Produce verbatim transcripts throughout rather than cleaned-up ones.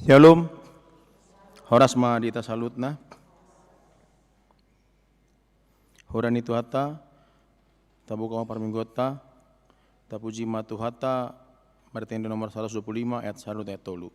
Syalom. Horas ma di hita saluhutna. Horas ni Tuhanta, tabuka ma parmingguonta, tapuji ma Tuhanta, marhite Ende nomor saratus dua pulu lima ayat sada dohot ayat tolu.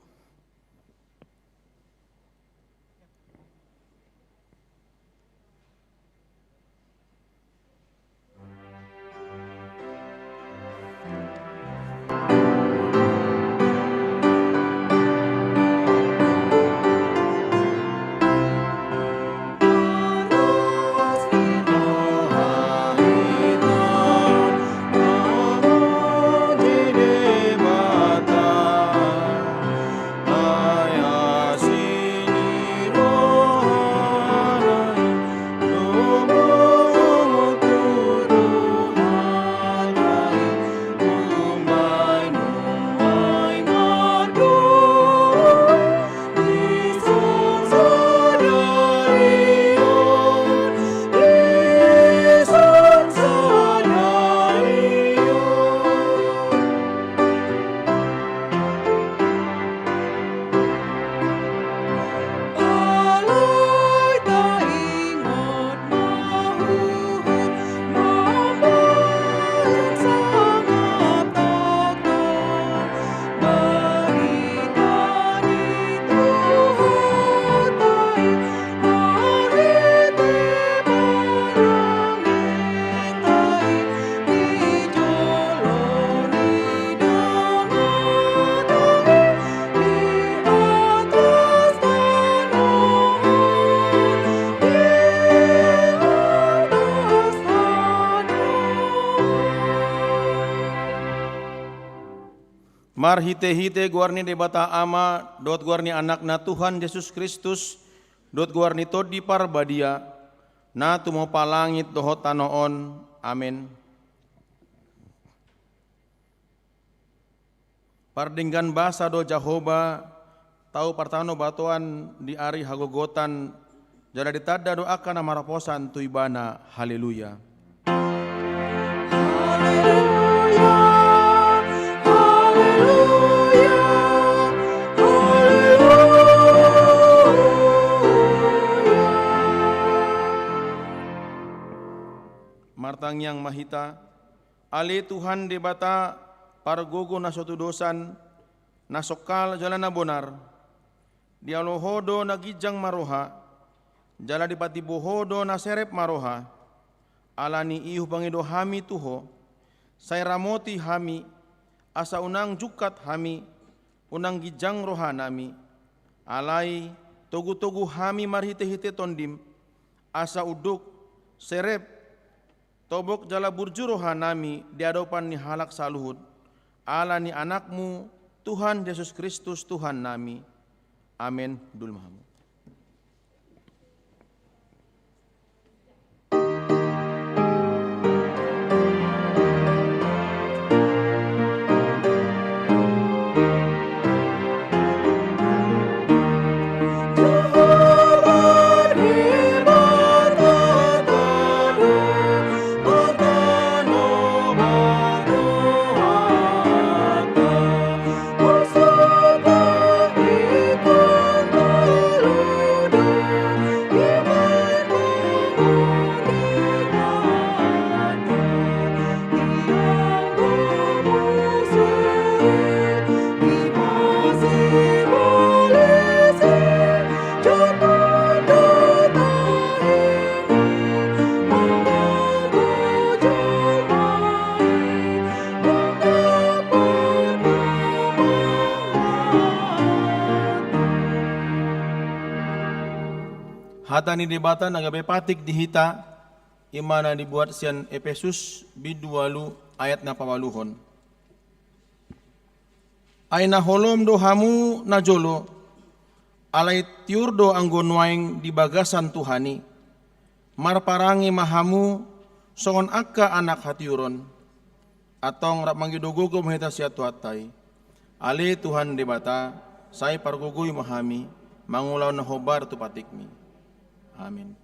Marhitehite goar ni Debata Ama, dohot goar ni Anakna Tuhan Jesus Kristus, dohot goar ni Tondi Parbadia, na tumompa langit dohot tano on. Amen. Pardenggan basa do Jahowa, tau partanobatoan di ari hagogotan, jala ditanda do angka na marhaposan tu Ibana. Haleluya. Haleluya, haleluya, haleluya. Martangiang ma hita. Ale Tuhan Debata, pargogo na so tudosan, na songkal jala na bonar, dialo Ho do na ginjang marroha, jala dipatimbo Ho do na serep marroha. Ala ni i hupangido hami tu Ho, sai ramoti hami, asa unang jungkat hami, unang ginjang rohanami. Alai togutogu hami marhitehite Tondim, asa unduk, serep, tobok jala burju rohanami di adopan ni halak saluhut, ala ni Anakmu, Tuhan Jesus Kristus, Tuhannami. Amen. Hundul ma hamu. Hata ni Debata na gabe patik di hita, i ma na dibuat sian Epesus bindu ualu ayat na paualuhon. Ai na holom do hamu najolo, alai tiur do anggo nuaeng di bagasan Tuhan i. Marparange ma hamu songon angka anak hatiuron. Antong rap mangido gogo ma hita sian Tuhanta i. Ale Tuhan Debata, sai pargogoi ma hami, mangulahon na hombar tu patikmi. Amin.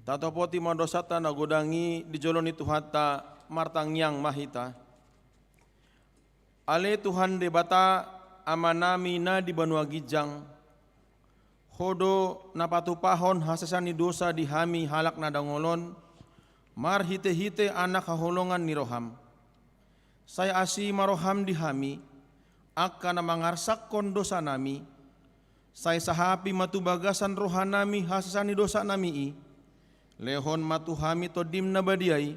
Tatopoti ma dosanta na godang i di jolo ni Tuhanta, martangiang ma hita. Ale Tuhan Debata, Amanami na di banua ginjang, Ho do na patupahon hasesaan ni dosa di hami halak na dangol on, marhitehite Anak haholongan ni roham. Sai asi ma roham di hami, angka na mangarsakkon dosanami. Sai sahapi ma tu bagasan rohanami hasesaan ni dosanami i. Lehon ma tu hami Tondim na badia i,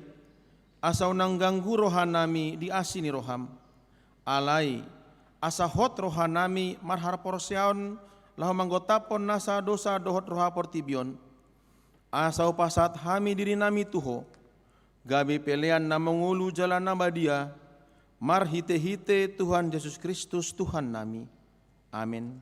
asa unang ganggu rohanami di asi ni roham. Alai, asa hot rohanami marhaporseaon laho manggotaphon nasa dosa dohot roha portibi on. Asa hupasahat hami dirinami tu Ho, gabe pelean na mangolu jala na badia, marhitehite Tuhan Jesus Kristus Tuhannami. Amen.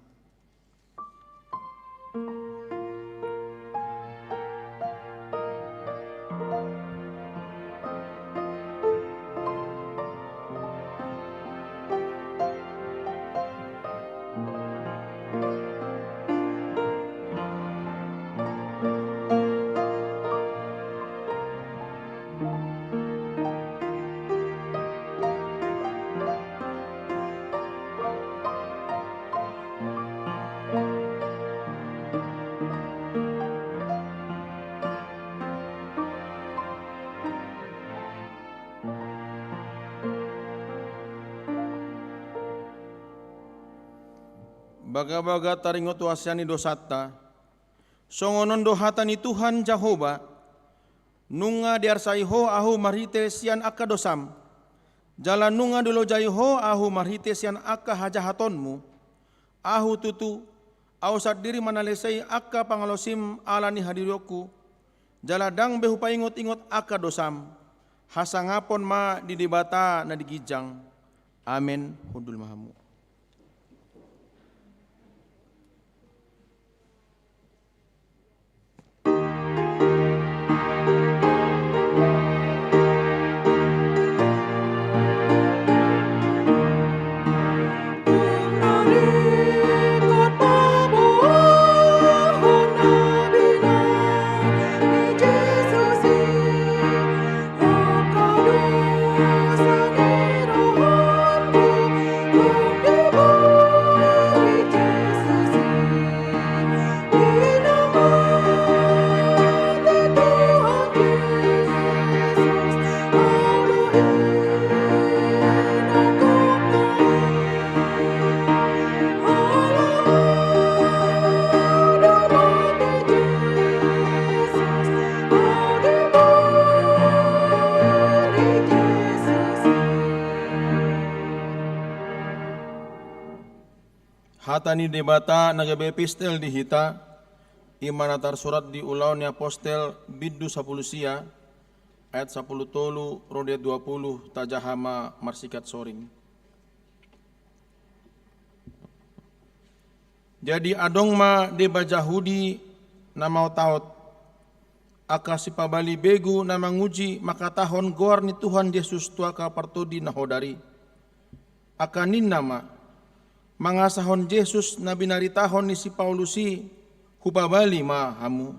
Bagabaga taringot tu hasesaan ni dosanta. Songon on do hata ni Tuhan Jahowa: Nunga diarsai ho ahu marhite sian angka dosam, jala nunga dilojai ho ahu marhite sian angka hajahatonmu. Ahu tutu, ahu sandiri manalesei angka pangalaosim ala ni hadirionku, jala ndang be hupaingot-ingot angka dosam. Hasangapon ma di Debata na di ginjang. Amen. Hundul ma hamu. Hata ni Debata na gabe epistel di hita, i ma na tarsurat di Ulaon ni Apostel, bindu sampulu sia, ayat sampulu tolu ro di ayat dua pulu, tajaha ma marsikat soring. Jadi adong ma deba Jahudi na maotaot, angka sipabali begu na manguji mangkatahon goar ni Tuhan Jesus tu angka partondi na hodar i. Angka ninna ma, mangasahon Jesus na binaritahon ni si Paulus i, hupabali ma hamu.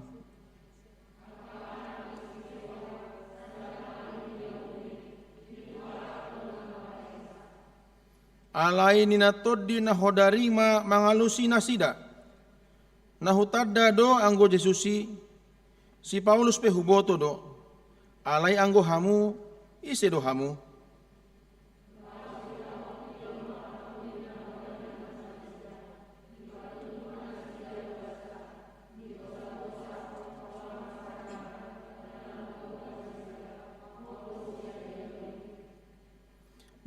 Alai ninna tondi na hodar i ma mangalusi nasida. Na hutanda do anggo Jesus i? Si Paulus pe huboto do. Alai anggo hamu, ise do hamu?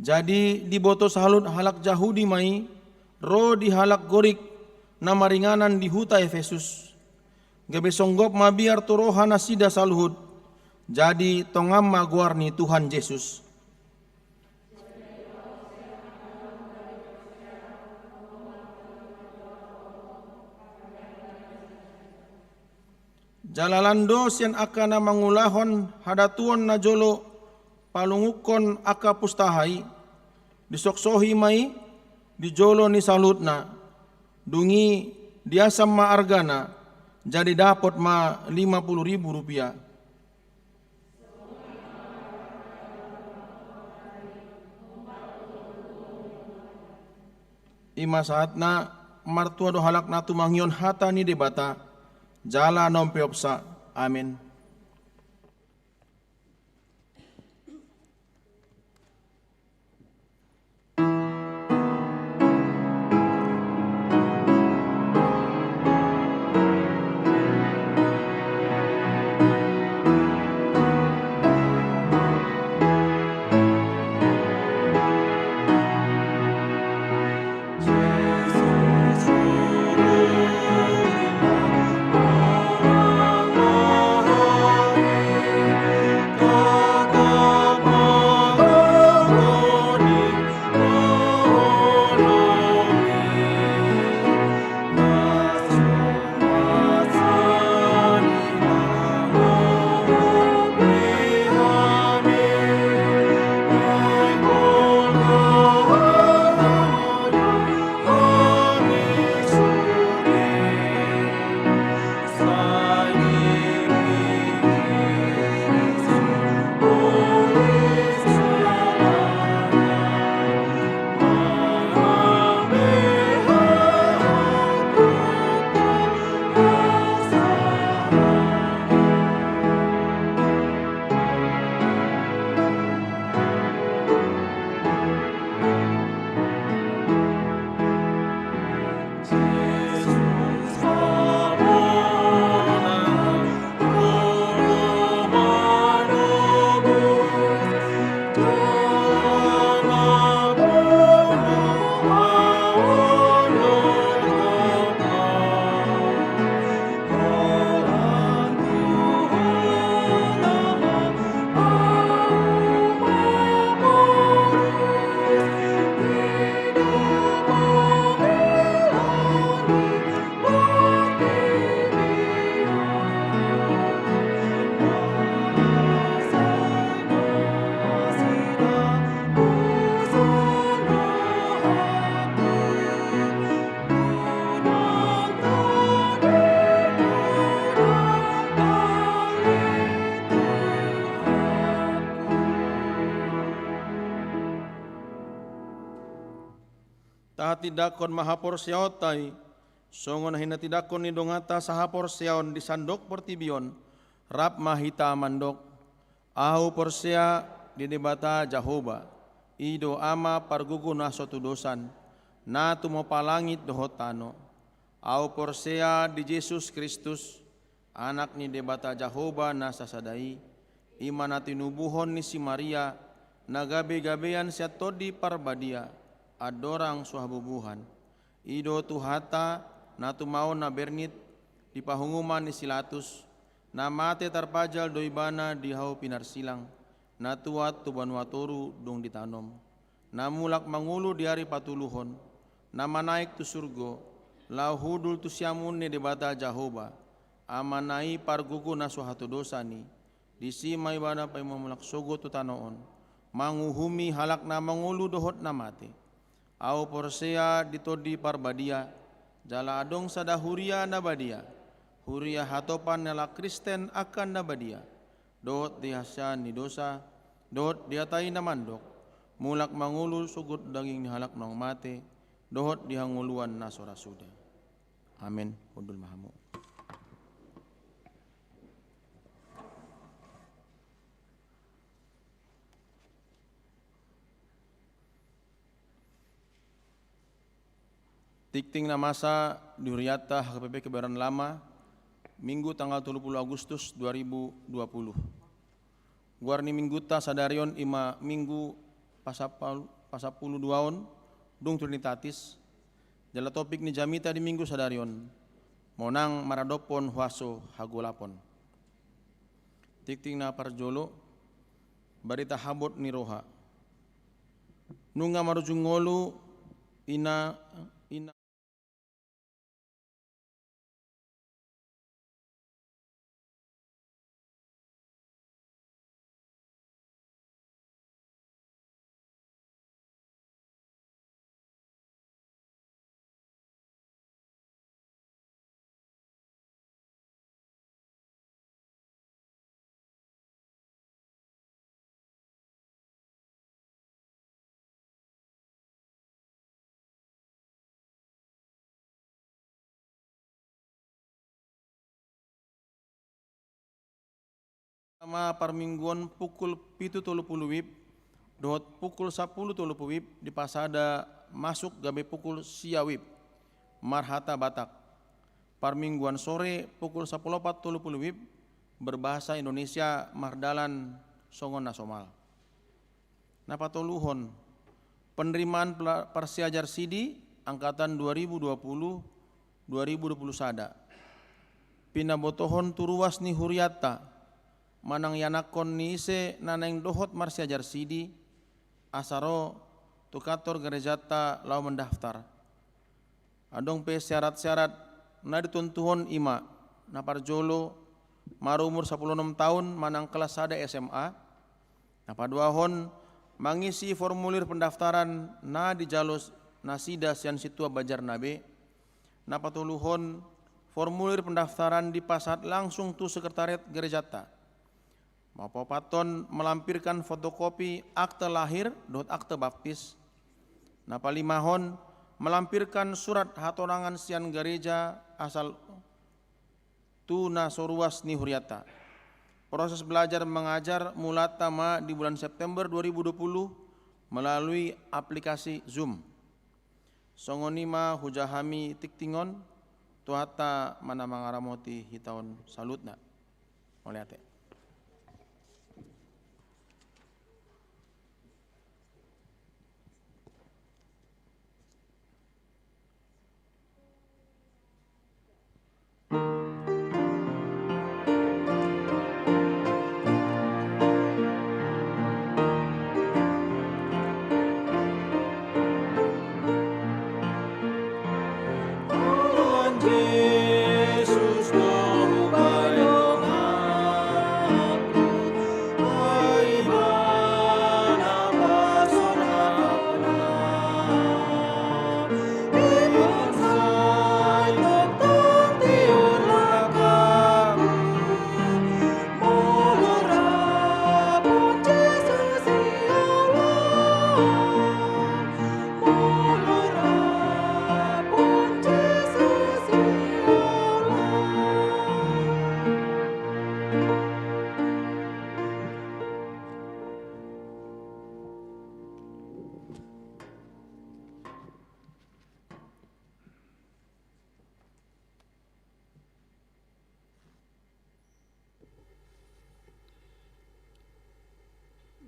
Jadi diboto saluhut halak Jahudi ma i, ro di halak Gorik na maringanan di huta Efesus. Gabe songgop mabiar tu roha nasida saluhut. Jadi tongan ma goar ni Tuhan Jesus. Jala lan do sian angka na mangulahon hadatuon na jolo palungukkon angka pustaha i, disoksohi ma i di jolo ni saluhutna. Dung i diasam ma argana, Jadi dapot ma lima puluh ribu rupiah. I ma sahatna. Martua do halak na tumangihon hata ni Debata jala na umpeopsa. Amen. Tahatindangkon ma haporseaonta i, songon hinahatindangkon ni donganta sahaporseaon di sandok portibi on, rap ma hita mandok: Ahu porsea di Debata Jahowa, i do Ama pargogo na so tudosan, na tumompa langit dohot tano. Ahu porsea di Jesus Kristus, Anak ni Debata Jahowa na sasada i, i ma na tinubuhon ni si Maria, na gabe-gabean sian Tondi Parbadia, andorang so habubuhan. I do Tuhanta, na tumaon na bernit di pahunguman ni si Latus, na mate tarpajal do Ibana di hau pinarsilang, na tuat tu banua toru dung ditanom, na mulak mangolu di ari patoluhon, na manaek tu surgo, laho hundul tu siamun ni Debata Jahowa, Amana i pargogo na so hatudosan i. Disi ma Ibana paima mulak sogot tu tano on, manguhumi halak na mangolu dohot na mate. Ahu porsea di Tondi Parbadia, jala adong sada huria na badia, huria hatopan ni halak Kristen angka na badia, dohot di hasesaan ni dosa, dohot di hata i na mandok: Mulak mangolu sogot daging ni halak naung mate, dohot di hangoluan na so ra suda. Amen. Hundul ma hamu. Tingting na masa di hurianta H K P P Kebayoran Lama, Minggu tanggal tolu puluh Agustus dua ribu dua puluh. Goar ni Minggunta sadari on i ma Minggu pasapal-, pasampulu duaon, dung Trinitatis. Jala topik ni jamita di Minggu sadari on: Monang maradophon huaso hagolapon. Tingting na parjolo, barita habot ni roha. Nunga marujung ngolu ina, ina Pertama, parmingguon pukul pitu tolu pulu WIB dohot pukul sampulu tolu pulu WIB dipasada masuk gabe pukul sia WIB marhata Batak. Parmingguan sore pukul sampulu opat tolu pulu WIB berbahasa Indonesia mardalan songon na somal. Na patoluhon, penerimaan pela-, parsiajar sidi angkatan dua ribu dua puluh, dua ribu dua puluh sada. Pinabotohon tu ruas ni hurianta, manang ianakhon ni ise na naeng dohot marsiajar sidi, asa ro tu kantor gerejanta laho mendaftar. Adong pe syarat-syarat na ditontuhon, i ma: na parjolo, marumur sampulu onom taon manang kelas sada S M A. Na paduahon, mangisi formulir pendaftaran na dijalo nasida sian sintua banjarna be. Na patoluhon, formulir pendaftaran dipasahat langsung tu sekretariat gerejanta. Na paopathon, melampirkan fotokopi akte lahir dohot akte baptis. Na palimahon, melampirkan surat hatorangan sian gareja asal tu na so ruas ni hurianta. Proses belajar mengajar mulanta ma di bulan September dua ribu dua puluh melalui aplikasi Zoom. Songon i ma hujaha hami tingting on, Tuhanta ma na mangaramoti hita on saluhutna. Mauliate.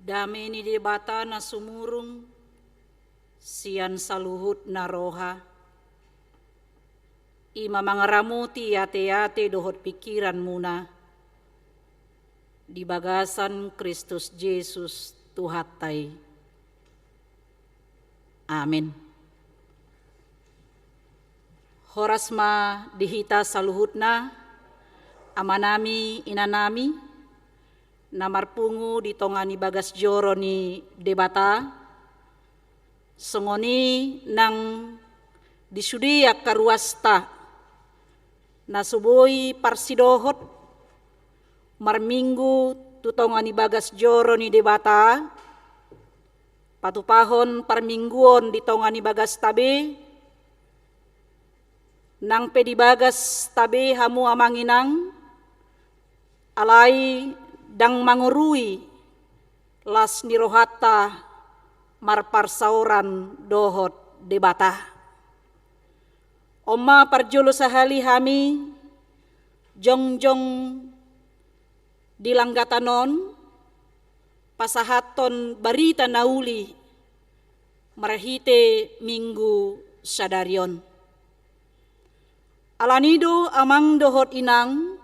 Dame ni Debata na sumurung sian saluhutna roha, i ma mangaramoti ateate dohot pingkiranmuna di bagasan Kristus Jesus Tuhanta i. Amin. Horas ma di hita saluhutna, amanami, inanami, na marpungu di tonga ni bagas joro ni Debata, songon i nang di sude angka ruasta na so boi parsidohot marminggu tu tonga ni bagas joro ni Debata, patupahon parmingguon di tonga ni bagasta be, nang pe di bagasta be hamu amang inang, alai ndang mangorui las ni rohanta marparsaoran dohot Debata. On ma parjolo sahali hami jongjong di langgatan on, pasahathon barita na uli marhite Minggu sadari on. Alani do, amang dohot inang,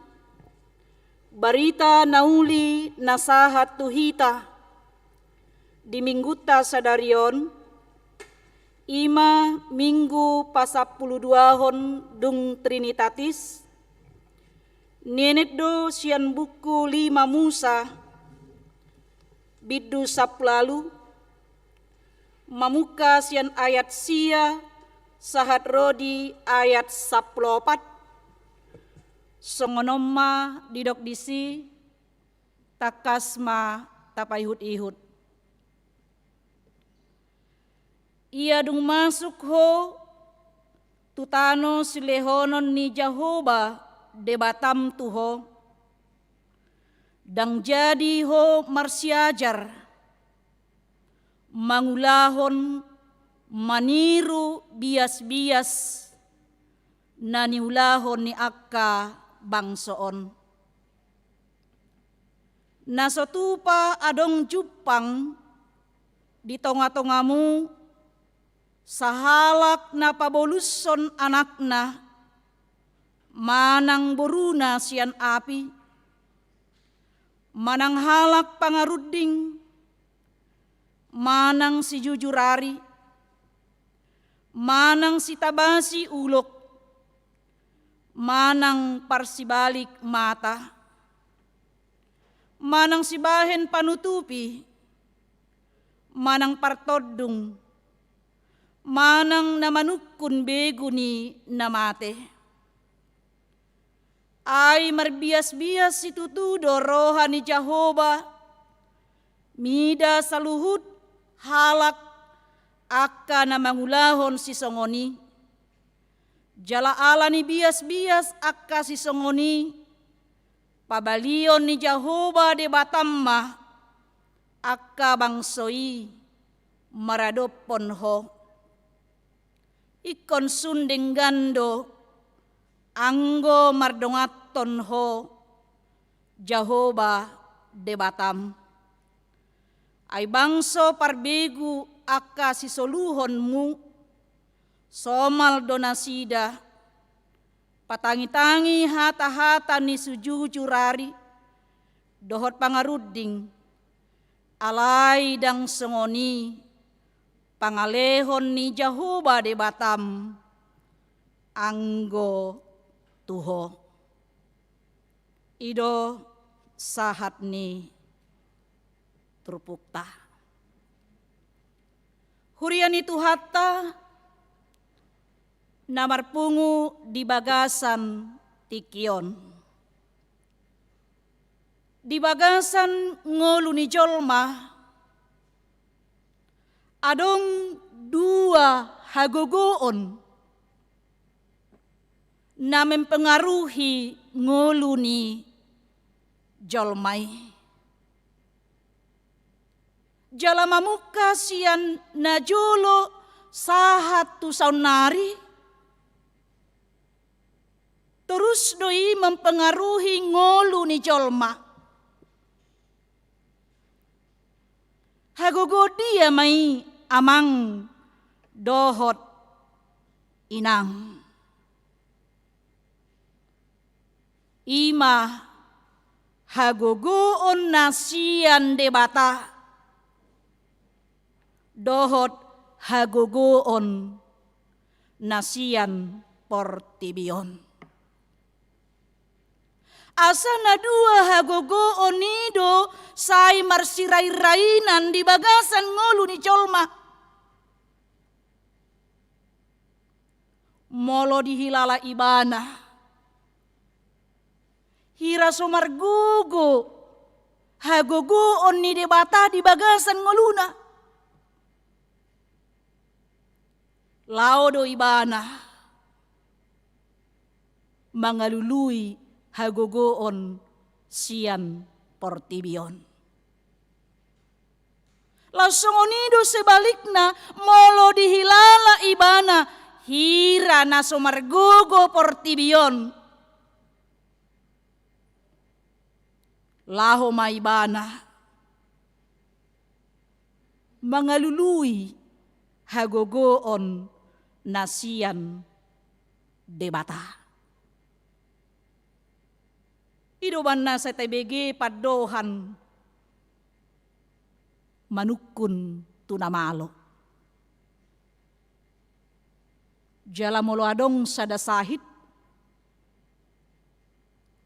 barita na uli na sahat tu hita di Minggunta sadari on, i ma Minggu pasampuluduahon dung Trinitatis, nienet do sian buku Lima Musa, bindu sampulu ualu, mamungka sian ayat sia sahat ro di ayat sampulu opat. Songon on ma didok disi, tangkas ma tapaihut-ihut. Ia dung masuk ho tu tano silehonon ni Jahowa Debatam tu ho, Ndang jadi ho marsiajar mangulahon, maniru bias-bias na niulahon ni angka bangso on. Na so tupa adong jumpang di tonga-tongamu sahalak na pabolushon anakna manang boruna sian api, manang halak pangarunding, manang sijujur ari, manang sitabasi ulok, manang parsibalik mata, manang sibahen panutupi, manang partondung, manang na manungkun begu ni na mate. Ai marbias-bias situtu do roha ni Jahowa mida saluhut halak angka na mangulahon sisongon i. Jala ala ni bias-bias angka sisongon i, pabalion ni Jahowa Debatam ma angka bangso i maradophon ho. Ingkon sun denggan do anggo mardonganhon ho Jahowa Debatam. Ai bangso parbegu angka sisoluhonmu, somal do nasida, patangi-tangi hata-hata ni sijujur ari dohot pangarunding, alai ndang songon i pangalehon ni Jahowa Debatam anggo tu ho. I do sahat ni turpukta. Huria ni Tuhanta na marpungu di bagasan tingki on. Di bagasan ngolu ni jolma, adong dua hagogoon na mempengaruhi ngolu ni jolma i. Jala mamungka sian na jolo sahat tu saonnari, torus do i mempengaruhi ngolu ni jolma. Hagogoon dia ma i, amang dohot inang? I ma hagogoon na sian Debata dohot hagogoon na sian portibi on. Asa na dua hagogoon i do sai marsirairainan di bagasan ngolu ni jolma. Molo dihilala ibana hira so margogo hagogoon ni Debata di bagasan ngoluna, laho do ibana mangalului hagogoon sian portibi on. Laos songon i do sebalikna, molo dihilala ibana hira na so margogo portibi on, laho ma ibana mangalului hagogoon na sian Debata. I do umbahen na sai tabege pandohan manungkun tu na malo. Jala molo adong sada sahit,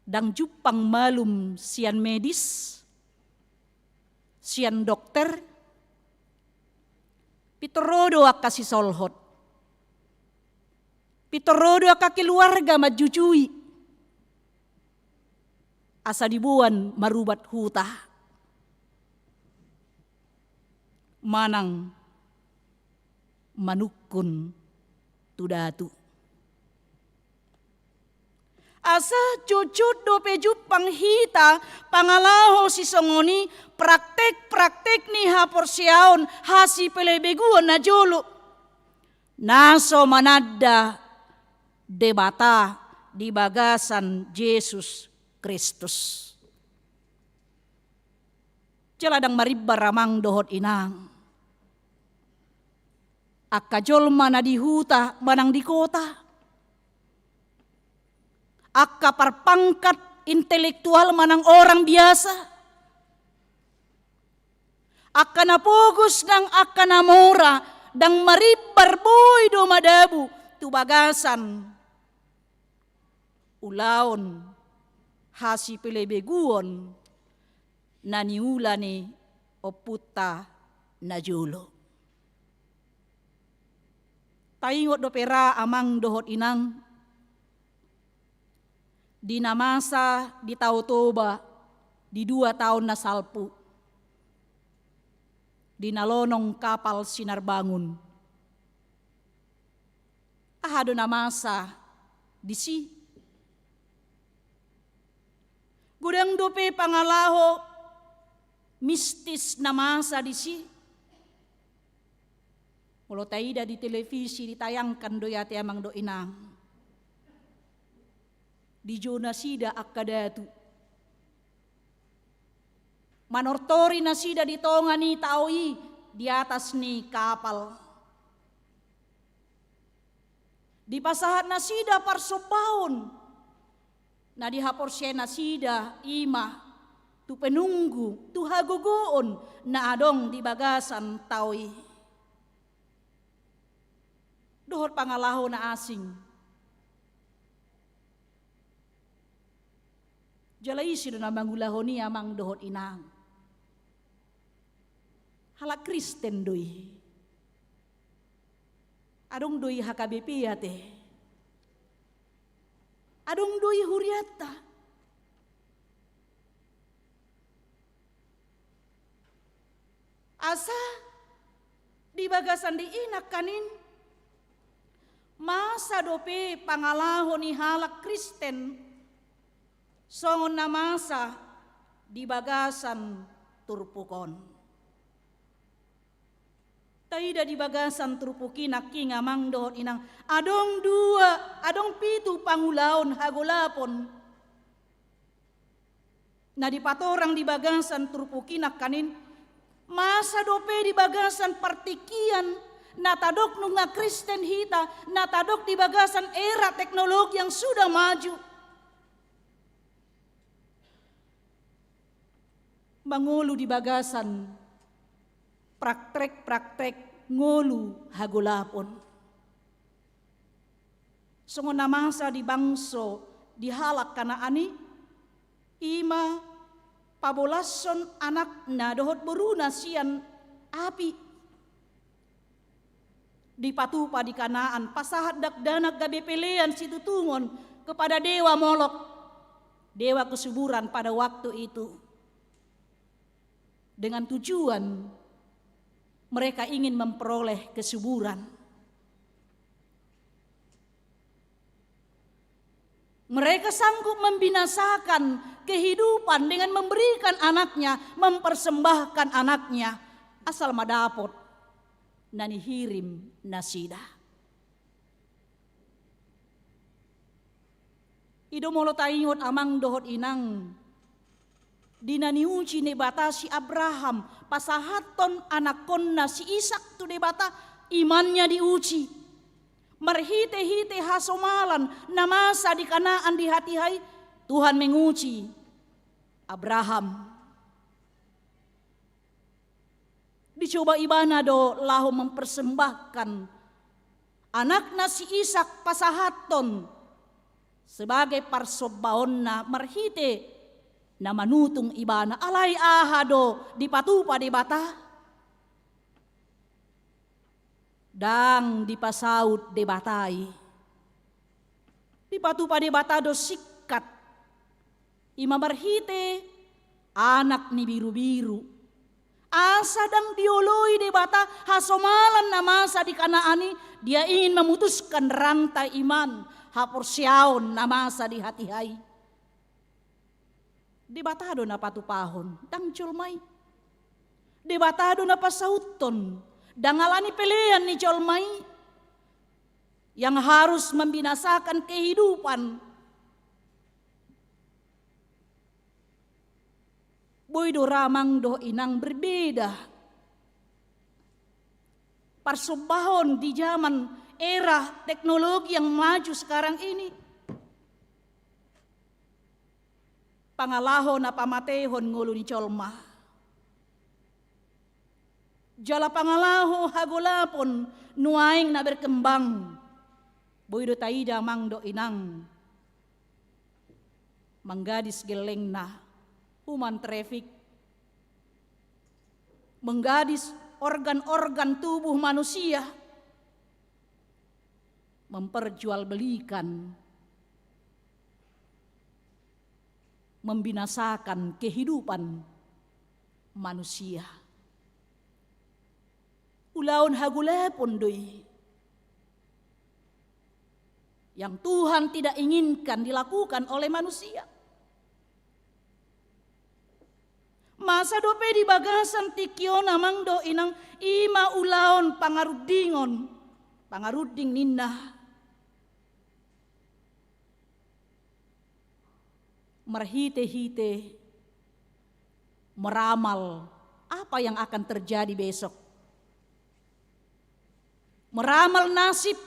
ndang jumpang malum sian medis, sian dokter, pintor ro do angka sisolhot, pintor ro do angka keluarga manjujui, asa diboan marubat huta manang manungkun tu datu. Asa jotjot dope jumpang hita pangalaho sisongon i, praktek-praktek ni haporseaon hasipelebeguon na jolo, na so mananda Debata di bagasan Jesus Kristus. Jala ndang marimbar amang dohot inang. Angka jolma na di huta manang di kota, angka parpangkat, intelektual manang orang biasa, angka na pogos nang angka na mora, ndang marimbar boi do madabu tu bagasan ulaon hasipelebeguon na niula ni ompunta na jolo. Taingot dope ra amang dohot inang, di na masa di Tao Toba di dua taon na salpu, di na lonong kapal Sinar Bangun. Aha do na masa disi? Godang dope pangalaho mistis na masa disi. Molo taida di televisi, ditayangkan do i ate amang dohot inang. Dijou nasida angka datu, manortori nasida di tonga ni tao i, di atas ni kapal. Dipasahat nasida parsombaon na dihaporseai nasida, i ma tu penunggu, tu hagogoon na adong di bagasan tao i. Dohot pangalaho na asing. Jala ise do na mangulahon i amang dohot inang? Halak Kristen do i. Adong do i H K B P ate. Adong do i hurianta. Asa di bagasan di i nangkaning, masa dope pangalaho ni halak Kristen songon na masa di bagasan turpuk on. Taida di bagasan turpuk i nangkin amang dohot inang, adong dua, adong pitu pangulaon hagolapon na dipatorang di bagasan turpuk i nangkaning, masa dope di bagasan partingkian na tadok nunga Kristen hita, na tadok di bagasan era teknologi yang sudah maju. Mangolu di bagasan praktek-praktek ngolu hagolapon. Songon na masa di bangso di halak Kanaan i, i ma pabolashon anakna dohot boruna sian api. Dipatupa di Kanaan, pasahat dakdanak gabe pelean situtungon kepada dewa Molok, dewa kesuburan pada waktu itu. Dengan tujuan mereka ingin memperoleh kesuburan. Mereka sanggup membinasakan kehidupan dengan memberikan anaknya, mempersembahkan anaknya, asal ma dapot na nihirim nasida. I do molo taingot amang dohot inang, di na niuji Debata si Abraham pasahathon anakkonna si Isak tu Debata, imannya diuji. Marhite-hite hasomalan na masa di Kanaan di hatiha i, Tuhan menguji Abraham. Dicoba ibana do laho mempersembahkan anakna si Isak pasahathon sebagai parsombaonna marhite na manutung ibana. Alai aha do dipatupa Debata? Ndang dipasaut Debata i. Dipatupa Debata do singkat, i ma marhite anak ni birubiru. Asa ndang dioloi Debata hasomalan na masa di Kanaan i, Dia ingin memutuskan rantai iman, haporseaon na masa di hatiha i. Debata do na patupahon, ndang jolma i. Debata do na pasauthon, ndang alani pelean ni jolma i yang harus membinasakan kehidupan. Boi do ra amang dohot inang berbeda. Parsombaon di zaman era teknologi yang maju sekarang ini. Pangalaho na pamatehon ngolu ni jolma. Jala pangalaho hagolapon nuaeng na berkembang. Boi do taida amang dohot inang. Manggadis gellengna, human traffic. Manggadis organ-organ tubuh manusia. Memperjualbelikan, membinasakan kehidupan manusia. Ulaon hagolapon do i yang Tuhan tidak inginkan dilakukan oleh manusia. Masa dope di bagasan tingki on amang dohot inang, i ma ulaon pangarundingon, pangarunding ninna. Marhite-hite meramal apa yang akan terjadi besok. Meramal nasib.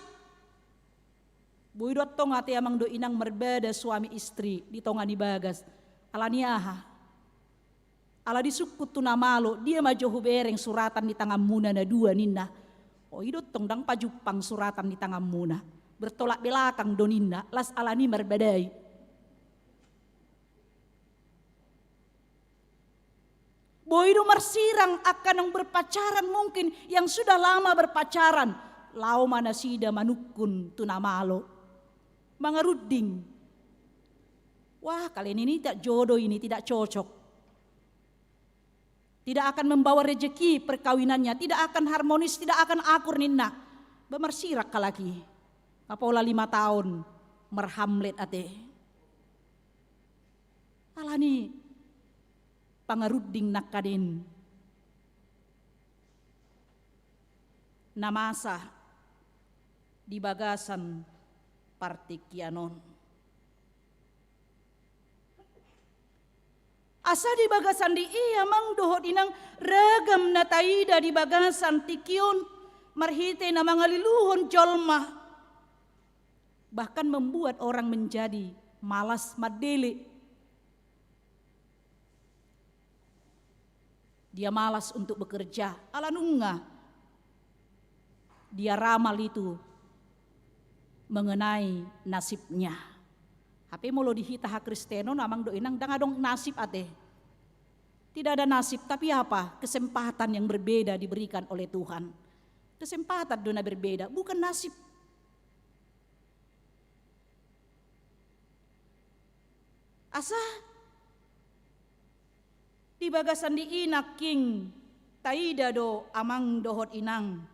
Boi do antong ate amang dohot inang marbada suami istri di tonga ni bagas. Alani aha? Ala disungkun tu na malo, dia ma jo hubereng suratan ni tanganmuna na dua ninna. O, i do antong ndang pajumpang suratan ni tanganmuna. Bertolak belakang do ninna, las alani marbadai. Boi do marsirang angka naung berpacaran mungkin, yang sudah lama berpacaran. Laho ma nasida manungkun tu na malo. Mangarunding. Wah, kalian ini tidak jodoh ini, tidak cocok. Tidak akan membawa rezeki perkawinannya, tidak akan harmonis, tidak akan akur ninna. Ba marsirang halak i. Nga pola lima taon marhamlet ate. Alani pangarunding nangkaning na masa di bagasan partingkian on. Asa di bagasan di i amang dohot inang ragam na taida di bagasan tingki on marhite na mangaliluhon jolma. Bahkan membuat orang menjadi malas mandele. Dia malas untuk bekerja, ala nunga dia ramal itu mengenai nasibnya. Hape molo di hita hakristenon amang dohot inang ndang adong nasib ate. Tidak ada nasib, tapi apa? Kesempatan yang berbeda diberikan oleh Tuhan. Kesempatan do na berbeda, bukan nasib. Asa di bagasan di i nangkin taida do amang dohot inang.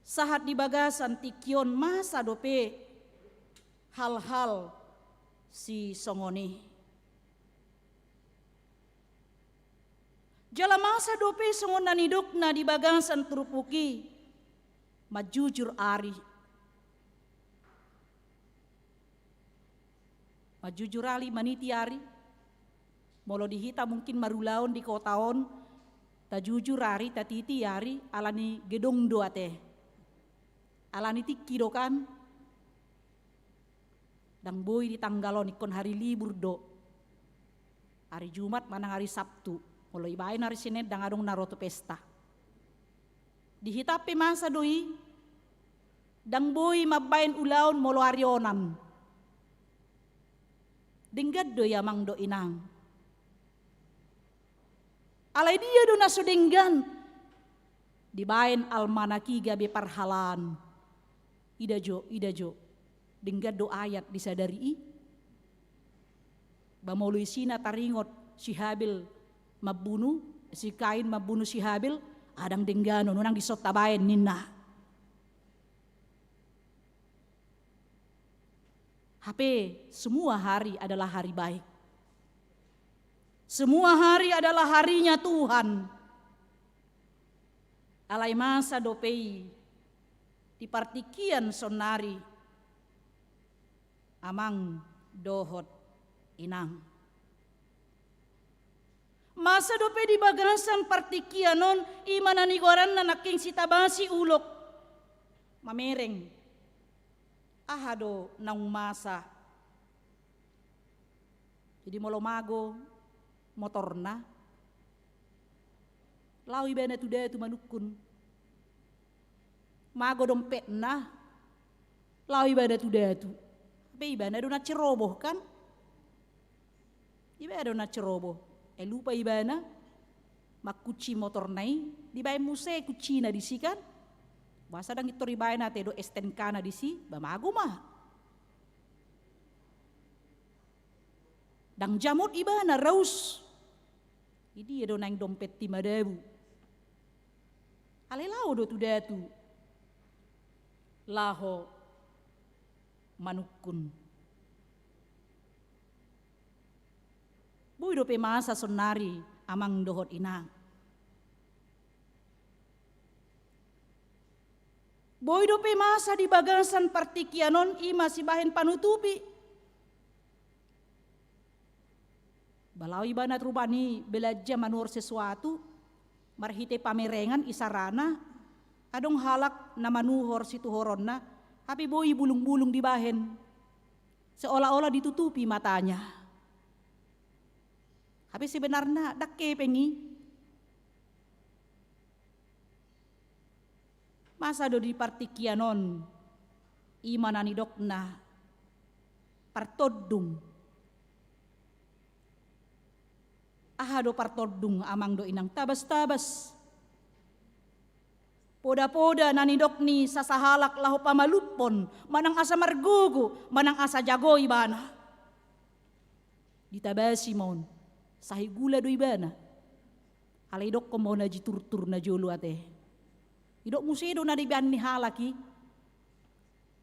Sahat di bagasan tingki on masa dope hal-hal sisongon i. Jala masa dope songon na nidokna di bagasan turpuk i, manjujur ari. Manjujur ari, maniti ari. Molo di hita mungkin marulaon di kota on, tajujur ari, tatiti ari, alani gedong do ate. Alani tingki do kan. Ndang boi di tanggal on, ingkon hari libur do. Hari Jumat manang hari Sabtu. Molo ibaen hari Senin ndang adong na ro tu pesta. Di hita pe masa do i, ndang boi mambaen ulaon molo ari onan. Denggan do i amang dohot inang. Alai dia do na so denggan. Dibaen almanak i gabe parhalaan. Ida jo, ida jo. Denggan do ayat di sadari i. Ba molo isina taringot si Habil mambunu, si Kain mambunu si Habil, ndang dengganon, unang dison tabaen ninna. Hape semua hari adalah hari baik. Semua hari adalah harinya Tuhan. Alai masa dope i di partingkian saonnari, amang dohot inang. Masa dope di bagasan partingkian on, i ma na nigoaranna nangkin sitabasi ulok. Mamereng. Aha do naung masa? Jadi molo mago motorna, laho ibana tu datu manungkun. Mago dompetna, laho ibana tu datu. Hape ibana do na ceroboh kan? Ibana do na ceroboh. Eh, lupa ibana mangkunci motorna i, dibaen muse kuncina disi kan? Boasa ndang intor dibaen ate do STNK-na disi, ba mago ma. Ndang jamot ibana raus. Idia do naeng dompet i madabu. Alai laho do tu datu. Laho manungkun. Boi dope masa saonnari, amang dohot inang. Boi dope masa di bagasan partingkian on, i ma sibahen panutupi. Ba laho ibana tu rumah ni belanja manuhor sesuatu, marhite pamerengan isarana, adong halak na manuhor situhoronna, hape boi bulung-bulung dibahen. Seolah-olah ditutupi matanya. Hape sebenarna ndang hepeng i. Masa do di partingkian on, i ma na nidokna partondung. Aha do partondung, amang dohot inang? Tabas-tabas. Poda-poda na nidok ni sasahalak laho pamalumhon, manang asa margogo, manang asa jago ibana. Ditabasi ma on, sahit gula do ibana. Alai idokkon ma on aji turtur na jolo ate. Idok muse do na dibaen ni halak i.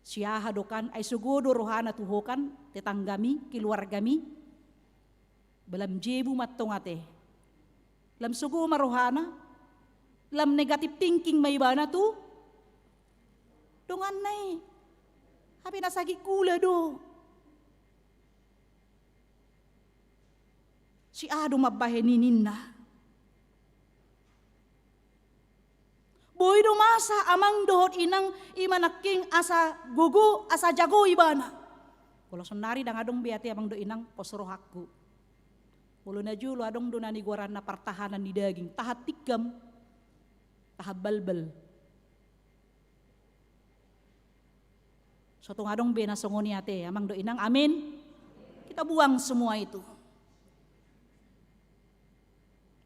Siaha do kan, ai sogo do rohana tu ho kan, tetanggami, keluargami. Ba lam jebu ma antong ate. Lam sogo ma rohana, lam negative thinking ma ibana tu donganna i. Hape na sahit gula do. Siaha do mambahen i ninna. Boi do masa, amang dohot inang, i ma nangkin asa gogo, asa jago ibana. Molo saonnari ndang adong be ate, amang dohot inang, pos rohangku. Molo na jolo adong do na nigoaranna partahanan ni daging, tahan tikam, tahan balbal. So tung adong be na songon i ate, amang dohot inang, amin. Kita buang semua itu.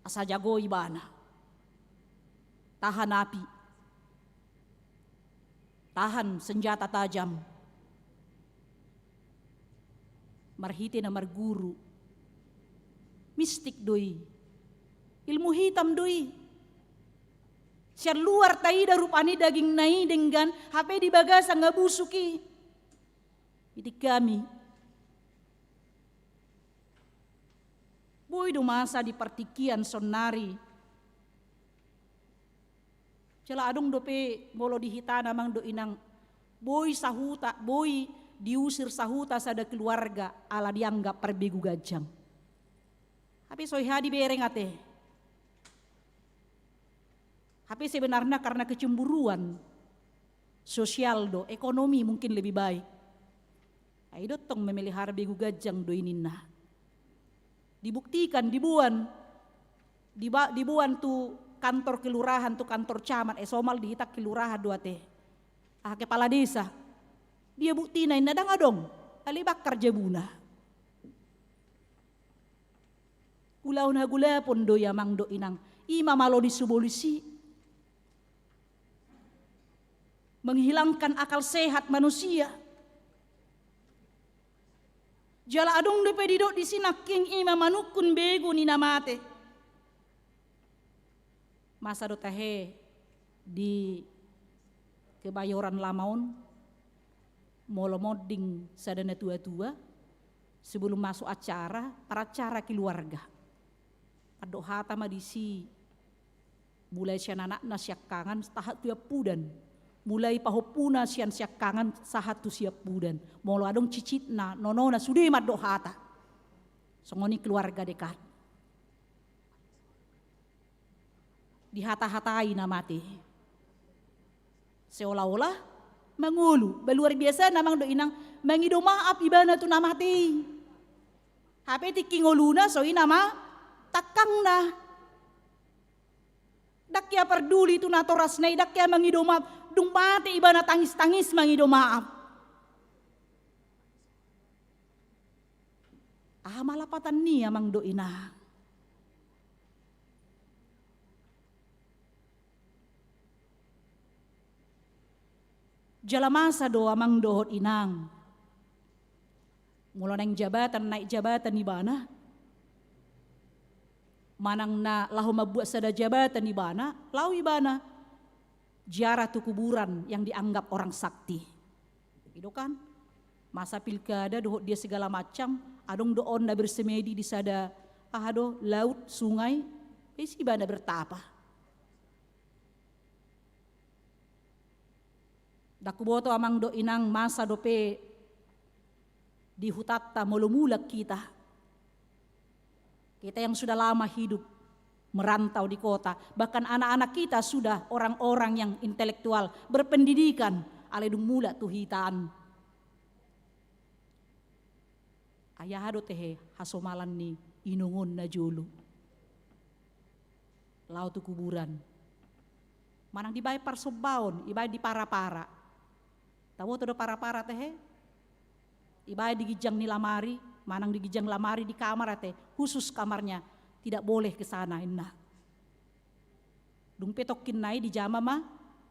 Asa jago ibana. Tahan api. Tahan senjata tajam. Marhite na marguru. Mistik do i. Ilmu hitam do i. Sian luar taida rupani dagingna i denggan, hape di bagasan nga busuk i. Di tingkami. Boi do masa di partingkian saonnari. Jala adong dope molo di hitana, amang dohot inang, boi sahuta, boi diusir sahuta sada keluarga ala dianggap parbegu ganjang. Hape so hea dibereng ate. Hape sebenarna karena kecemburuan sosial do, ekonomi mungkin lebih baik. Ai do tong memelihara begu ganjang do i ninna. Dibuktikan, diboan, diba-, diboan tu kantor kelurahan, tu kantor camat, eh, somal di hita kelurahan do ate. Aha, kepala desa. Dia buktina inna, ndang adong. Alai bangkar jabuna. Ulaon hagolapon do i, amang dohot inang. I ma malo disi bolis i. Menghilangkan akal sehat manusia. Jala adong dope didok disi nangkin, i ma manungkun begu ni na mate. Masa do tahe di Kebayoran Lama on. Molo monding sada na tua-tua, sebelum masuk acara, paracara keluarga. Mandok hata ma disi, mulai sian anakna siangkangan sahat tu siampudan. Mulai pahompuna sian siangkangan sahat tu siampudan. Molo adong cicitna, nonona sude mandok hata. Songon i keluarga dekat. Dihata-hatai na mate. Seolah-olah mangolu. Ba luar biasa na amang dohot inang, mangido maaf ibana tu na mate i. Hape tingki ngoluna so i nama tangkangna. Ndang hea parduli tu natorasna i, ndang hea mangido maaf. Dung mate ibana tangis-tangis mangido maaf. Aha ma lapatan ni amang dohot inang? Jala masa do amang dohot inang. Molo naeng jabatan, naik jabatan ibana. Manang na laho mambuat sada jabatan ibana, laho ibana ziarah tu kuburan yang dianggap orang sakti. I do kan? Masa pilkada dohot dia segala macam, adong do on na bersemedi di sada, aha do, laut, sungai, isi ibana bertapa. Ndang huboto amang dohot inang masa dope di hutanta molo mulak hita. Kita yang sudah lama hidup merantau di kota, bahkan anak-anak kita sudah orang-orang yang intelektual, berpendidikan, alai dung mulak tu hita an. Ai aha do tehe hasomalan ni inong on na jolo? Laho tu kuburan. Manang dibaen parsombaon, dibaen di para-para. Taboto do para-para tehe? Dibaen di ginjang ni lamari, manang di ginjang lamari di kamar ate, khusus kamarnya, tidak boleh ke sana, ninna. Dung pe tongkin nai dijama ma,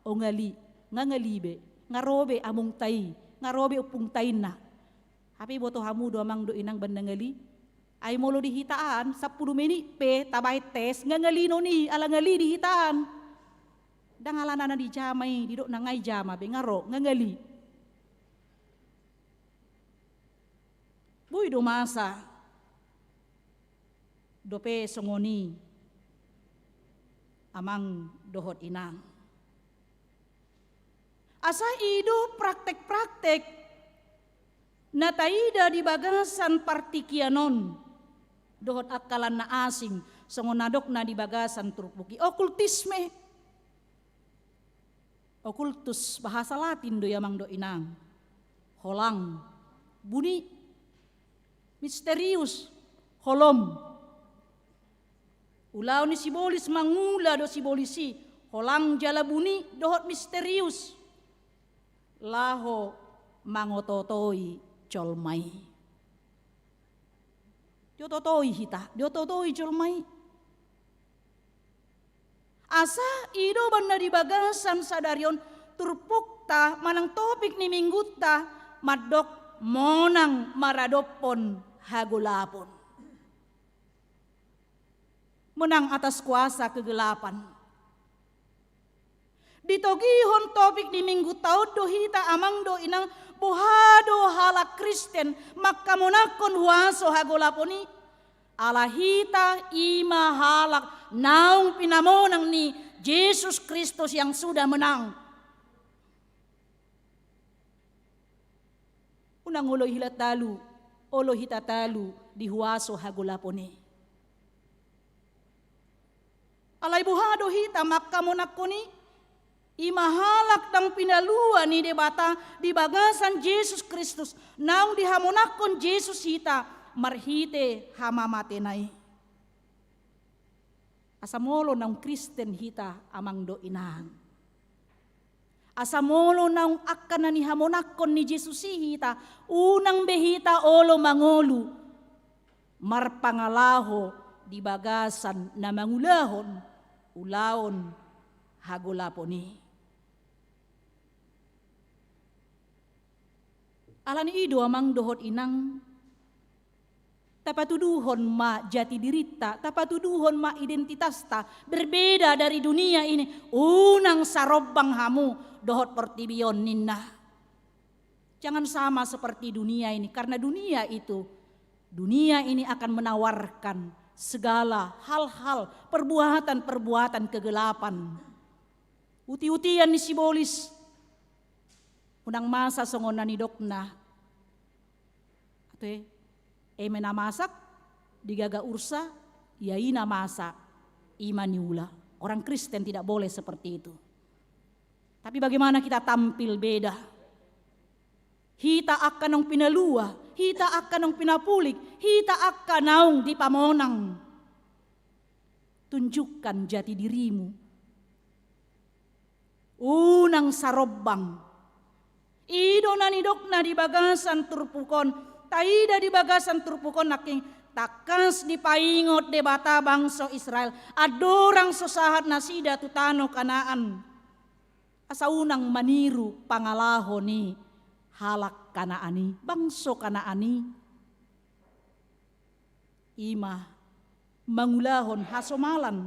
o ngali, nga ngali be, nga ro be amongta i, nga ro be ompungta i, ninna. Hape boto hamu do amang dohot inang ba na ngali? Ai molo di hita an, sampulu menit pe tabaen tes, nga ngali non i, ala ngali di hita an. Ndang alana na dijama i, didok na nga dijama be, nga ro, nga ngali. Boi do masa dope songon i amang dohot inang. Asa i do praktek-praktek na taida di bagasan partingkian on dohot angka na asing, songon na didok na di bagasan turpuk i, okultisme. Okultus, bahasa Latin do i amang dohot inang. Holang, buni, misterius, holom. Ulaon ni sibolis mangula do sibolis i, holang jala buni dohot misterius. Laho mangoto-otoi jolma i. Dioto-otoi hita, dioto-otoi jolma i. Asa i do umbahen na di bagasan sadari on turpukta manang topik ni minggunta mandok monang maradophon hagolapon. Menang atas kuasa kegelapan. Ditogihon topik ni minggunta on do hita amang dohot inang, boha do halak Kristen manghamonanghon huaso hagolapon i? Ala hita i ma halak naung pinamonang ni Jesus Kristus yang sudah menang. Unang olo hita talu, olo hita talu di huaso hagolapon i. Alai boha do hita manghamonanghon i? I ma halak naung pinalua ni Debata di bagasan Jesus Kristus, naung dihamonanghon Jesus hita marhite hamamatena i. Asa molo naung Kristen hita amang dohot inang, asa molo naung angka na nihamonanghon ni Jesus i hita, unang be hita olo mangolu marpangalaho di bagasan na mangulahon ulaon hagolapon i. Alani i do amang dohot inang, tapatuduhon ma jati dirinta, tapatuduhon ma identitasta, berbeda dari dunia ini, unang sarombang hamu dohot portibi on ninna. Jangan sama seperti dunia ini, karena dunia itu, dunia ini akan menawarkan segala hal-hal, perbuatan-perbuatan kegelapan. Uti-utian ni sibolis, unang masa songon na nidokna. Ate, eme na masak, digaga ursa, ia i na masa, i ma niula. Orang Kristen tidak boleh seperti itu. Tapi bagaimana kita tampil beda? Hita angka naung pinalua, hita angka naung pinapulik, hita angka naung dipamonang. Tunjukkan jati dirimu. Unang sarombang. I do na nidokna di bagasan turpuk on, taida di bagasan turpuk on nangkin, tangkas dipaingot Debata bangso Israel, andorang so sahat nasida tu tano Kanaan. Asa unang maniru pangalaho ni halak Kanaan i, bangso Kanaan i. I ma mangulahon hasomalan,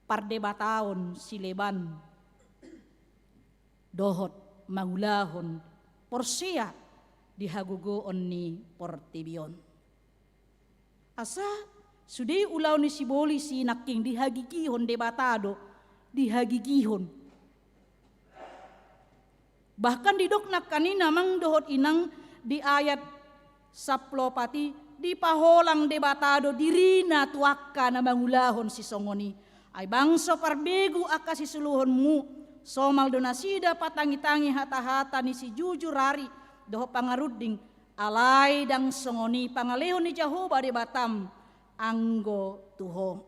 pardebataon sileban, dohot mangulahon porsea di hagogoon ni portibi on. Asa sude ulaon ni sibolis i nangkin dihagigihon Debata do, dihagigihon. Bahkan didok nangkaningan amang dohot inang di ayat sampulu opat i, dipaholang Debata do dirina tu angka na mangulahon sisongon i. Ai bangso parbegu angka sisuluhonmu, somal do nasida patangitangi hatahata ni sijujur ari dohot pangarunding, alai ndang songon i pangalehon ni Jahowa Debatam anggo tu ho.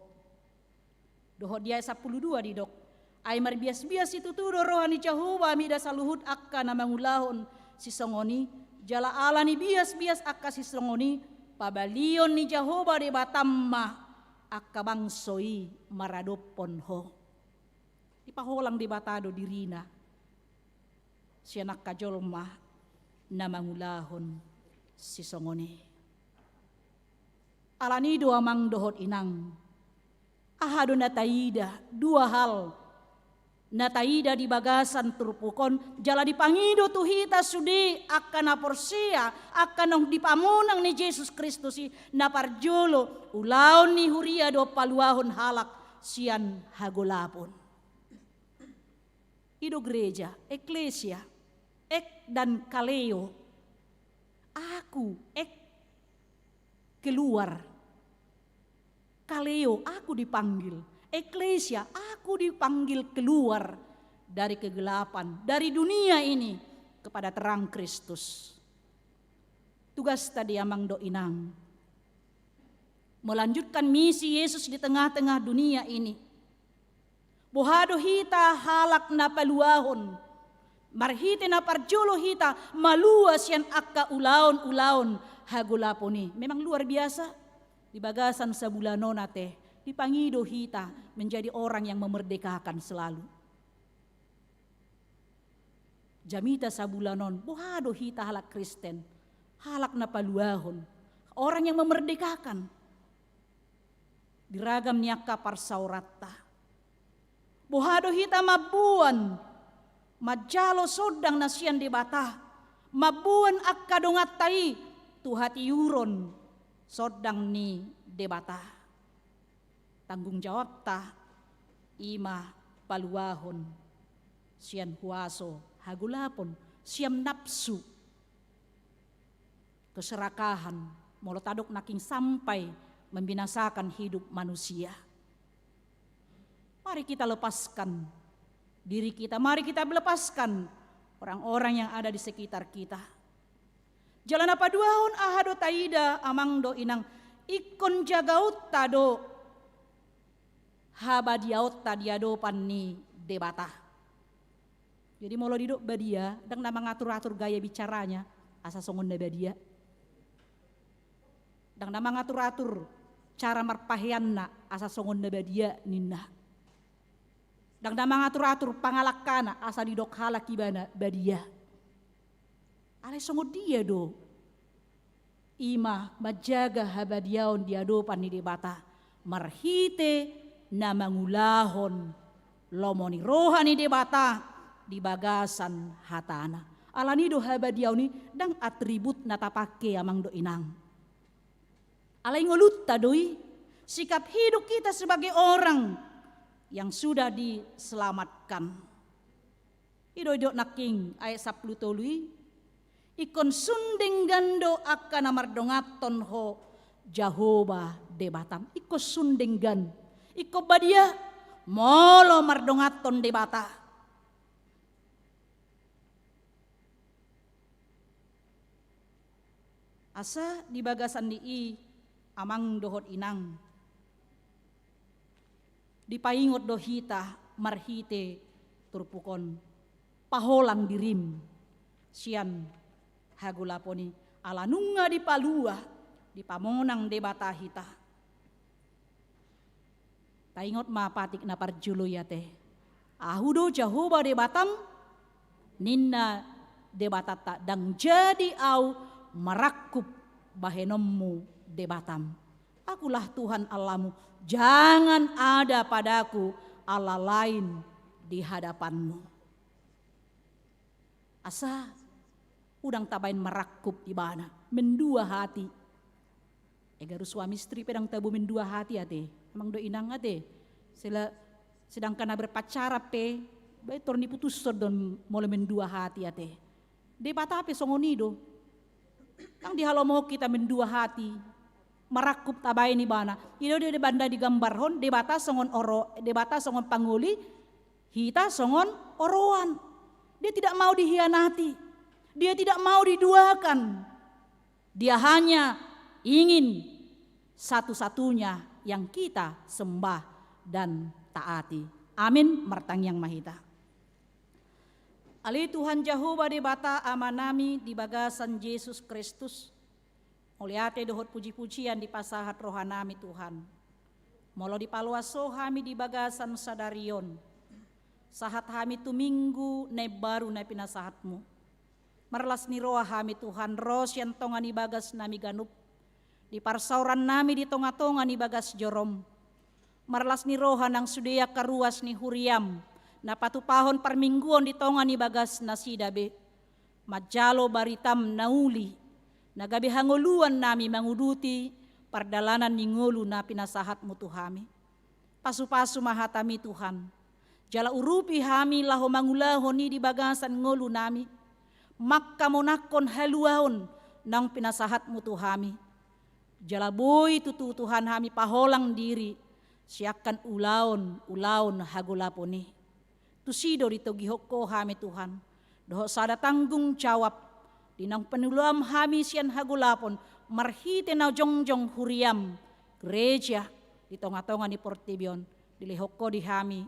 Dohot di ayat sampulu dua didok, ai marbiasbias situtu do roha ni Jahowa mida saluhut angka na mangulahon sisongon i, jala ala ni biasbias angka sisongon i, pabalion ni Jahowa Debatam ma angka bangso i maradophon ho. Dipaholang Debata do dirina sian angka jolma na mangulahon sisongon i. Alani do amang dohot inang, aha do na taida? Dua hal na taida di bagasan turpuk on, jala dipangido tu hita sude angka na porsea, angka naung dipamonang ni Jesus Kristus i, na parjolo ulaon ni huria do paluahon halak sian hagolapon. I do gereja, eklesia, ek dan kaleo. Aku, ek, keluar. Kaleo, aku dipanggil. Eklesia, aku dipanggil keluar dari kegelapan, dari dunia ini kepada terang Kristus. Tugas tadi amang dohot inang, melanjutkan misi Yesus di tengah-tengah dunia ini. Boha do hita halak na paluahon? Marhite na parjolo hita malua sian angka ulaon-ulaon hagolapon i. Memang luar biasa. Di bagasan sabulan on ate, dipangido hita menjadi orang yang memerdekakan selalu. Jamita sabulan on, boha do hita halak Kristen, halak na paluahon, orang yang memerdekakan di ragam ni angka parsaoranta. Boha do hita mamboan, manjalo sondang na sian Debata, mamboan angka donganta i tu hatiuron sondang ni Debata. Tanggung jawabta i ma paluahon sian huaso hagolapon, sian nafsu keserakahan, molo tadok nangkin sampai membinasakan hidup manusia. Mari kita lepaskan diri kita, mari kita lepaskan orang-orang yang ada di sekitar kita. Jala na paduahon, aha do taida amang dohot inang? Ingkon jagaonta do habadiaonta di adopan ni Debata. Jadi molo didok badia, ndang na mangatur-atur gaya bicaranya asa songon na badia. Ndang na mangatur-atur cara marpaheanna asa songon na badia ninna. Ndang na mangatur-atur pangalangkana asa didok halak ibana badia. Alai songon dia do? I ma manjaga habadiaon di adopan ni Debata marhite na mangulahon lomo ni roha ni Debata di bagasan hatana. Alani do habadiaon i ndang atribut na tapake, amang dohot inang. Alai ngolunta do i, sikap hidup kita sebagai orang yang sudah diselamatkan. I do didok nangkin ayat sampulu tolu i, ingkon sun denggan do angka na mardonganhon ho Jahowa Debatam. Ingkon sun denggan, ingkon badia molo mardonganhon Debata. Asa di bagasan ni i, amang dohot inang, dipaingot do hita marhite turpuk on, paholang dirim sian hagolapon i, ala nunga dipalua, dipamonang Debata hita. Taingot ma patik na parjolo i ate. Ahu do Jahowa Debatam, ninna Debatanta, ndang jadi ahu marangkup bahenonmu Debatam. Akulah Tuhan Allahmu, jangan ada padaku Allah lain di hadapanmu. Asa unang tabaen marangkup ibana, mendua hati. Ega do suami istri pe ndang tabo mendua hati ate, amang dohot inang ate. Sela-, sedangkan na berpacaran pe, baen tor niputushon do molo mendua hati ate. Debata pe songon i do. Ndang dihalomohon hita mendua hati, marangkup tabaen ibana. I do di banda digambarhon Debata songon oro-, Debata songon pangoli, hita songon oroan. Dia tidak mau dihianati. Dia tidak mau diduakan. Dia hanya ingin satu-satunya yang kita sembah dan taati. Amin. Martangiang ma hita. Ale Tuhan Jahowa Debata Amanami di bagasan Jesus Kristus, mauliate dohot puji-pujian dipasahat rohanami Tuhan. Molo dipaloas Ho hami di bagasan sadari on, sahat hami tu Minggu na imbaru na pinasahat-Mu. Marlas ni roha hami Tuhan, ro sian tonga ni bagasnami ganup, di parsaorannami di tonga-tonga ni bagas joro-M. Marlas ni roha nang sude angka ruas ni huria-M na patupahon parmingguon di tonga ni bagasnasida be. Manjalo barita-M na uli, na gabe hangoluannami manguduti pardalanan ni ngolu na pinasahat-Mu tu hami. Pasu-pasu ma hata-Mi Tuhan. Jala urupi hami laho mangulahon i di bagasan ngolunami, mangkamonangkon haluaon naung pinasahat-Mu tu hami. Jala boi tutu Tuhan hami paholang diri sian angka ulaon, ulaon hagolapon i. Tusi do ditogihon Ho hami Tuhan, dohot sada tanggung jawab di naung pinuluam hami sian hagolapon marhite na jongjong huria-M, gereja, di tonga-tonga ni portibi on. Dilehon Ho di hami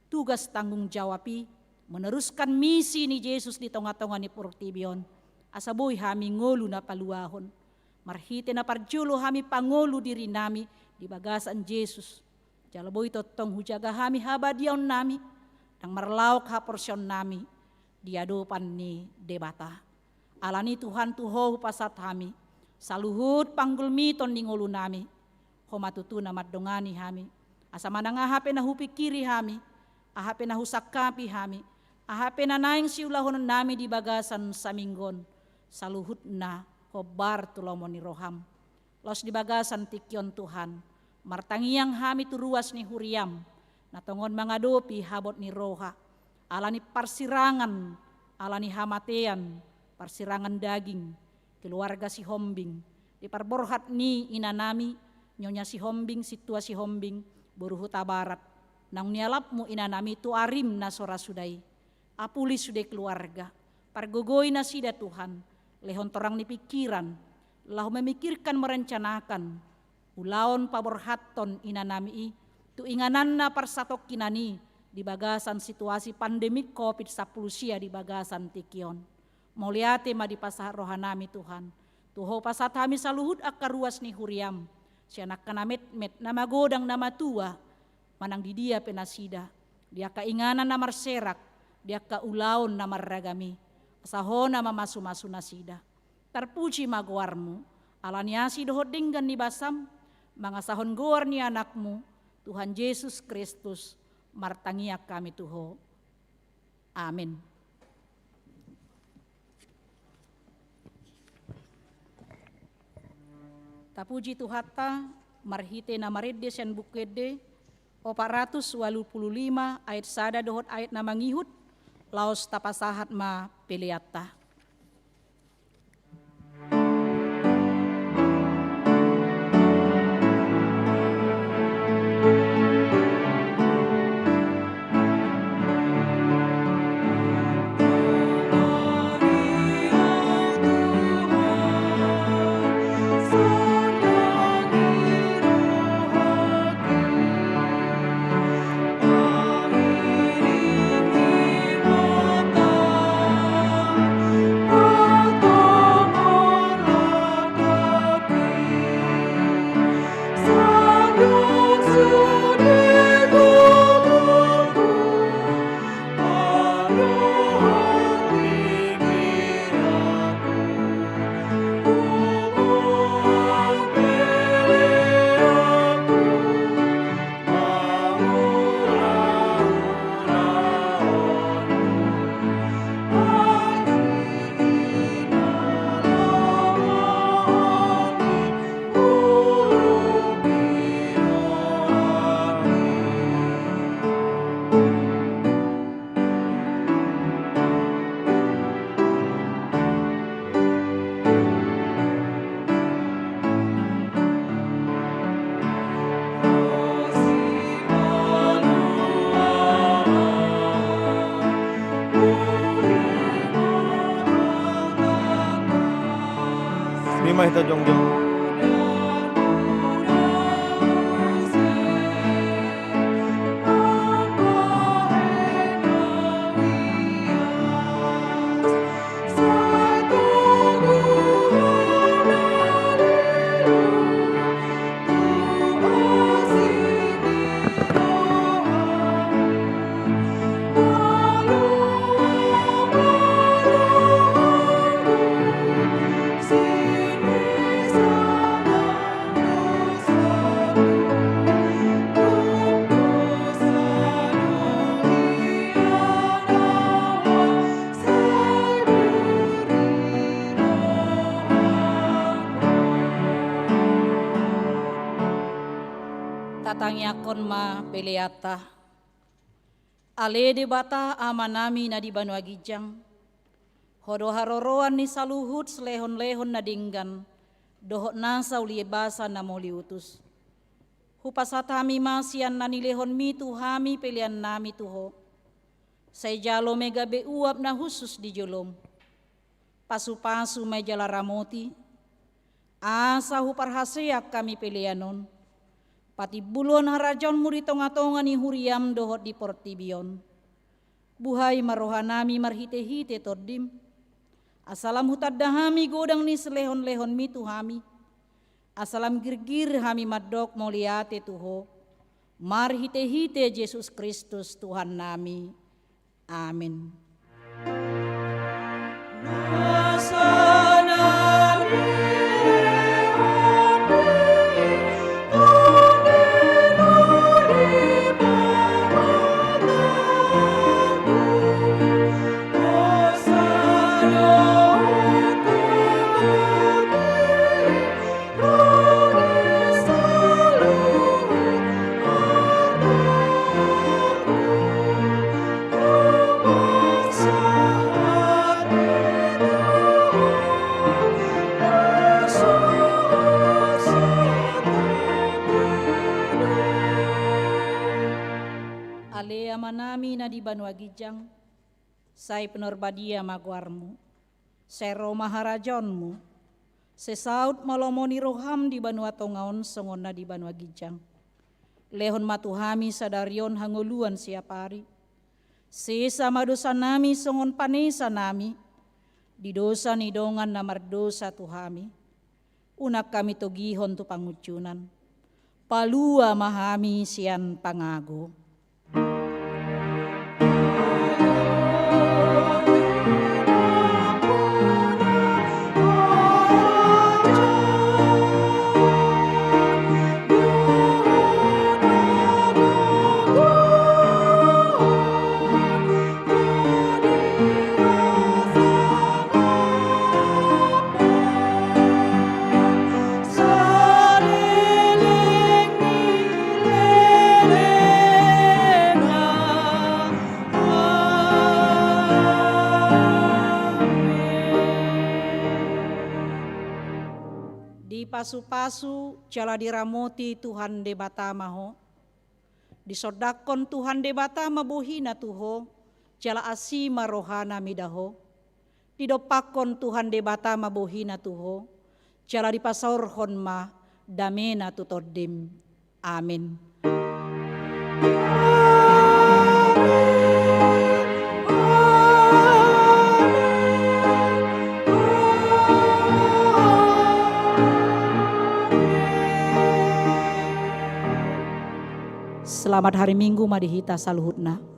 tugas tanggung jawab i, meneruskan misi ni Jesus di tonga-tonga ni portibi on, asa boi hami ngolu na paluahon. Marhite na parjolo hami pangolu dirinami di bagasan Jesus. Jala boi tongtong hujaga hami habadiaonnami, ndang marlaok haporseaonnami di adopan ni Debata. Alani Tuhan tu Ho hupasahat hami saluhut panggulmiton ni ngolunami. Ho ma tutu na mandongani hami. Asa manang aha pe na hupingkiri hami, aha pe na husangkapi hami, aha pe na naeng siulahononnami di bagasan saminggu on, saluhutna hombar tu lomo ni roha-M. Laos di bagasan tingki on Tuhan, martangiang hami tu ruas ni huria-M, na tongon mangadopi habot ni roha, alani parsirangan, alani hamatean, parsirangan daging, keluarga Sihombing, di parborhat ni inanami, Nyonya Sihombing, Sintua Sihombing, boru Hutabarat, naung nialap-Mu inanami tu ari-M na so ra suda i. Apuli sude keluarga, pargogoi nasida Tuhan, lehon torang ni pingkiran, laho memikirkan, merencanakan ulaon paborhathon inanami i tu ingananna parsatongkinan i di bagasan situasi pandemi covid sampulu sia di bagasan tingki on. Mauliate ma dipasahat rohanami Tuhan, tu Ho pasahat hami saluhut angka ruas ni huria-M, sian angka na metmet, na magodang, na matua, manang di dia pe nasida, di angka inganan na marserak, di angka ulaon na marragam i, asa Ho na mamasu-masu nasida. Tarpuji ma goar-Mu, alani asi dohot denggan ni basa-M, mangasahon goar ni Anak-Mu, Tuhan Jesus Kristus, martangiang hami tu Ho. Amin. Tapuji Tuhanta, marhite na marende sian Buku Ende opat ratus ualu pulu lima ayat sada dohot ayat na mangihut, laos tapasahat ma peleanta. Ima hita jongjong. Tatangiangkon ma peleanta. Ale Debata Amanami na di banua ginjang, Ho do haroroan ni saluhut silehonlehon na denggan dohot nasa ulibasa na mauliutus. Hupasahat hami ma sian na nilehonMi tu hami peleannami tu Ho. Sai jalo ma i gabe uap na hushus di joloM. Pasupasu ma i jala ramoti, asa huparhaseang hami pelean on patimbulhon harajaonMu di tongatonga ni huriaM dohot di portibi on. Buhai ma rohanami marhitehite TondiM, asa lam hutanda hami godang ni silehonlehonMi tu hami, asa lam girgir hami mandok mauliate tu Ho, marhitehite Jesus Kristus Tuhannami. Amen. Ale Amanami na di banua ginjang, sai pinarbadia ma goarMu. Sai ro ma harajaonMu. Sai saut ma lomo ni rohaM di banua tonga on songon na di banua ginjang. Lehon ma tu hami sadari on hangoluan siapari. Sesa ma dosanami songon panesanami di dosa ni dongan na mardosa tu hami. Unang hami togihon tu pangunjunan. Palua ma hami sian pangago. Pasu-pasu jala diramoti Tuhan Debata ma ho. Disondangkon Tuhan Debata ma bohina tu ho, jala asi ma rohana mida ho. Didompakkon Tuhan Debata ma bohina tu ho, jala dipasaorhon ma damena tu tondim. Amin. Selamat hari Minggu ma di hita saluhutna.